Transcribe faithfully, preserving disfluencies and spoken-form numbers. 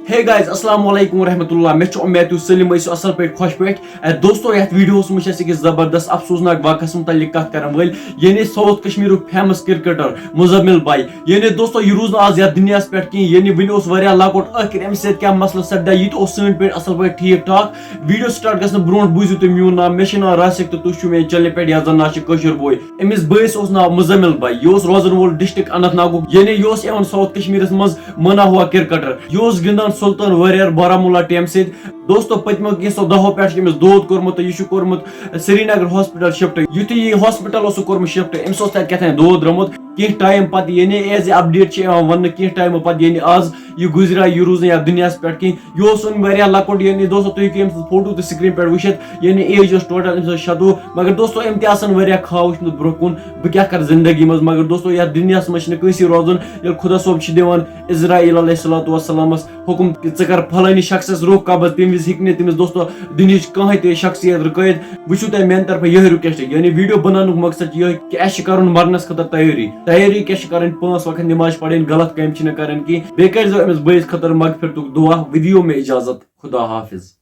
Hey guys, السلام علیکم ورحمۃ اللہ۔ مےٚ چھُ اُمید تُہۍ سٲلِم ٲسِو اَصٕل پٲٹھۍ، خۄش پٲٹھۍ۔ اے دوستو، یَتھ ویٖڈیوَس منٛز چھِ أسۍ أکِس زبردست افسوسناک واقعس مُتعلِق کَتھ کَرَن وٲلۍ، یعنی ساوُتھ کشمیٖرُک فیمس کرکٹر مزمل بھائی۔ یعنی دوستو، یہِ روٗز نہٕ آز یَتھ دُنیاہَس پٮ۪ٹھ کِہیٖنۍ، یعنی وٕنہِ اوس واریاہ لۄکُٹ۔ ٲخِر أمِس سۭتۍ کیٛاہ مسلہٕ سَپدیٛاو، یہِ تہِ اوس سٲنۍ پٲٹھۍ اَصٕل پٲٹھۍ ٹھیٖک ٹھاک۔ ویٖڈیو سٹارٹ گژھنہٕ برونٛٹھ بوٗزِو تُہۍ میون ناو۔ مےٚ چھُ ناو راسِق تہٕ تُہۍ چھِو میٛانہِ چینلہِ پٮ۪ٹھ، یَتھ زَن ناو چھِ کٲشِر بوے۔ أمِس بٲیِس اوس ناو مزمل بھائی، یہِ اوس روزَن وول ڈسٹرکٹ اننت ناگُک، یعنی یہِ اوس یِوان ساوُتھ کشمیٖرَس منٛز مانا ہوا کرکٹر۔ یہِ اوس گِنٛدان سلطان واریر بارہمولہ ٹیمہِ سۭتۍ۔ دوستو، پٔتمیو کینٛژھو دۄہو پٮ۪ٹھ چھُ أمِس دود کوٚرمُت تہٕ یہِ چھُ کوٚرمُت سرینگر ہاسپٹل شفٹ۔ یُتھُے یہِ ہاسپٹل اوسُکھ کوٚرمُت شفٹ، أمِس اوس تَتہِ کیٛاہ تام دود درٛامُت۔ کینٛہہ ٹایم پتہٕ، یعنی ایز اے اپڈیٹ چھِ یِوان وننہٕ، کینٛہہ ٹایمہٕ پتہٕ، یعنی آز یہِ گُزریٛاو، یہِ روٗز نہٕ یَتھ دُنیاہَس پٮ۪ٹھ کینٛہہ۔ یہِ اوس وُنہِ واریاہ لۄکُٹ، یعنی دوستو، تُہۍ ہیٚکِو أمۍ سٕنٛز فوٹو تہِ سکریٖن پٮ۪ٹھ وٕچھِتھ، یعنی ایج ٲس ٹوٹل أمۍ سٕنٛز شَتوُہ۔ مگر دوستو، أمۍ تہِ آسَن واریاہ خواب وٕچھمُت برٛونٛہہ کُن، بہٕ کیٛاہ کَرٕ زندگی منٛز۔ مگر دوستو، یَتھ دُنیاہَس منٛز چھِنہٕ کٲنٛسی روزُن، ییٚلہِ خۄدا صٲب چھِ دِوان عزرائیل علیہ الصلوۃ والسلامَس حُکُم کہِ ژٕ کَر فلٲنی شخصَس روح قبض، تَمہِ وِزِ ہیٚکہِ نہٕ تٔمِس، دوستو، دُنیہٕچ کانٛہہ تہِ شخصیت رُکٲیِتھ۔ وٕچھِو تۄہہِ میٛانہِ طرفہٕ یِہوٚے رِکویسٹ، یعنی ویٖڈیو بَناونُک مقصد چھُ یِہوٚے کہِ اَسہِ چھِ کَرُن مَرنَس خٲطرٕ تیٲری۔ تیٲری کیٛاہ چھِ کَرٕنۍ؟ پانٛژھ وقت نماز پَرٕنۍ، غلط کامہِ چھِنہٕ کَرٕنۍ کینٛہہ۔ بیٚیہِ کٔرۍزیو أمِس بٲیِس خٲطرٕ مغفرتُک دُعا۔ وۄنۍ دِیِو مےٚ اِجازت، خدا حافظ۔